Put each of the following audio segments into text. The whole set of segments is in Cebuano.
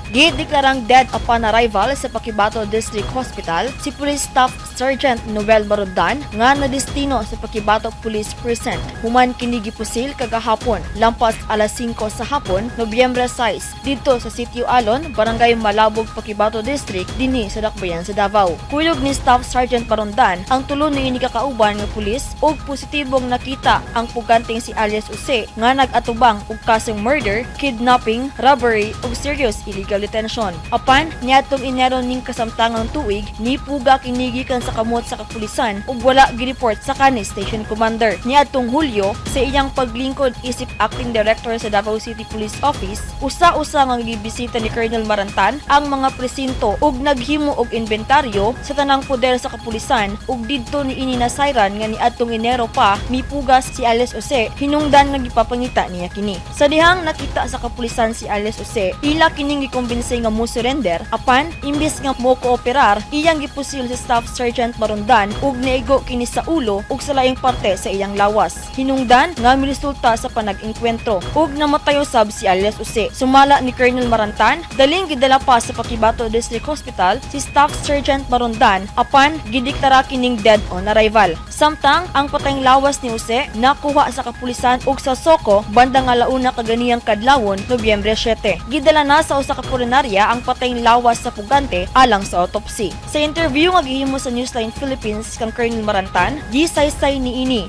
Gideklarang dead upon arrival sa Paquibato District Hospital si Police Staff Sergeant Noel Marundan nga nadestino sa Paquibato Police Precinct. Human kini gipusil kagahapon, lampas alas 5 sa hapon, Nobyembre 6, didto sa Sitio Alon, Barangay Malabog, Paquibato District, dinhi sa Dakbayan sa Davao. Kuyog ni Staff Sergeant Marundan ang tulo niini kakauban nga pulis ug positibong nakita ang puganteng si alias Use nga nag-atubang og kasong murder, kidnapping, robbery ug serious illegal detention. Apan niadtong Enero ning kasamtangang tuig, nipuga kini gikan sa kamot sa kapulisan ug wala gireport sa kani station commander. Niadtong Hulyo, sa iyang paglingkod isip acting director sa Davao City Police Office, usa-usa nga gibisita ni Colonel Marantan ang mga presinto ug naghimo og inventaryo sa tanang poder sa kapulisan ug didto niini nasayran nga niadtong Enero pa mipugas si alias Ose, hinungdan nga gipapangita niya kini. Sa dihang nakita sa kapulisan si alias Ose, ila kining gikumbinse nga mo surrender, apan imbis nga mo kooperar, iyang gipusil si Staff Sergeant Marundan ug naigo kini sa ulo ug sa laing parte sa iyang lawas. Hinungdan nga miresulta sa panag-engkwentro ug namatay usab si alias Use. Sumala ni Colonel Marantan, daling gidala pa sa Paquibato District Hospital si Staff Sergeant Marundan, apan gideklara kining dead on arrival. Samtang ang patayng lawas ni Use nakuha sa kapulisan ug sa Soko bandang alauna kaganiyang kadlawon, Nobyembre 7. Gidala na sa usa ka punerarya ang patayng lawas sa pugante alang sa autopsy. Sa interview nga gihimo sa Newsline Philippines kang Colonel Marantan, gisaysay niini.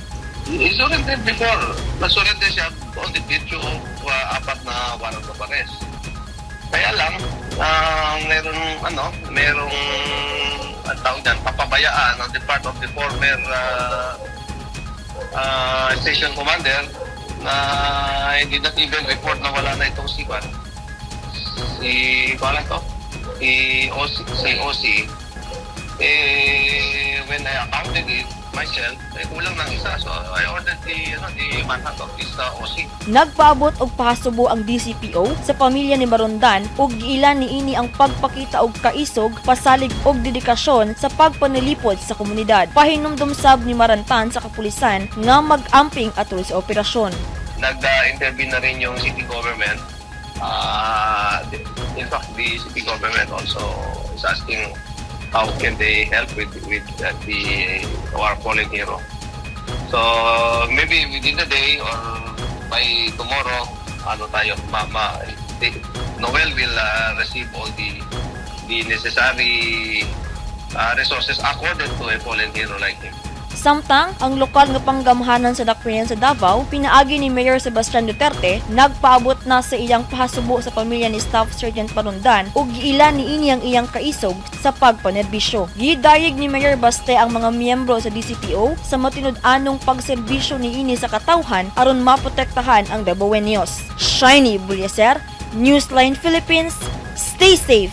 He surrendered before. Na-surrender siya on the virtue of apat na warrant of arrest. Kaya lang, merong, ano, merong, ang tawag dyan, papabayaan on the part of the former station commander na hindi not even report na wala na itong si Kwan. Si, wala to? Si OC, si OC. Eh, when I accounted it myself, eh, kulang ng isa. So, I ordered the manhunt of this OC. Nagpaabot og pahasubo ang DCPO sa pamilya ni Marundan ug giilan niini ang pagpakita og kaisog, pasalig og dedikasyon sa pagpanilipod sa komunidad. Pahinumdum sab ni Marantan sa kapulisan nga mag-amping atol sa operasyon. Nag-intervene na rin yung city government. In fact, the city government also is asking how can they help with the our fallen hero. So maybe within the day or by tomorrow, ano tayo, Noel will receive all the necessary resources accorded to a fallen hero like him. Samtang, ang lokal nga panggamhanan sa Dakbayan sa Davao, pinaagi ni Mayor Sebastian Duterte, nagpaabot na sa iyang pahasubo sa pamilya ni Staff Sergeant Marundan ug giilan niini ang iyang kaisog sa pagpanerbisyo. Gidayeg ni Mayor Baste ang mga miyembro sa DCPO sa matinud-anong pagserbisyo niini sa katawhan aron maprotektahan ang Davaoeños. Shiny Bulyaser, Newsline Philippines, stay safe.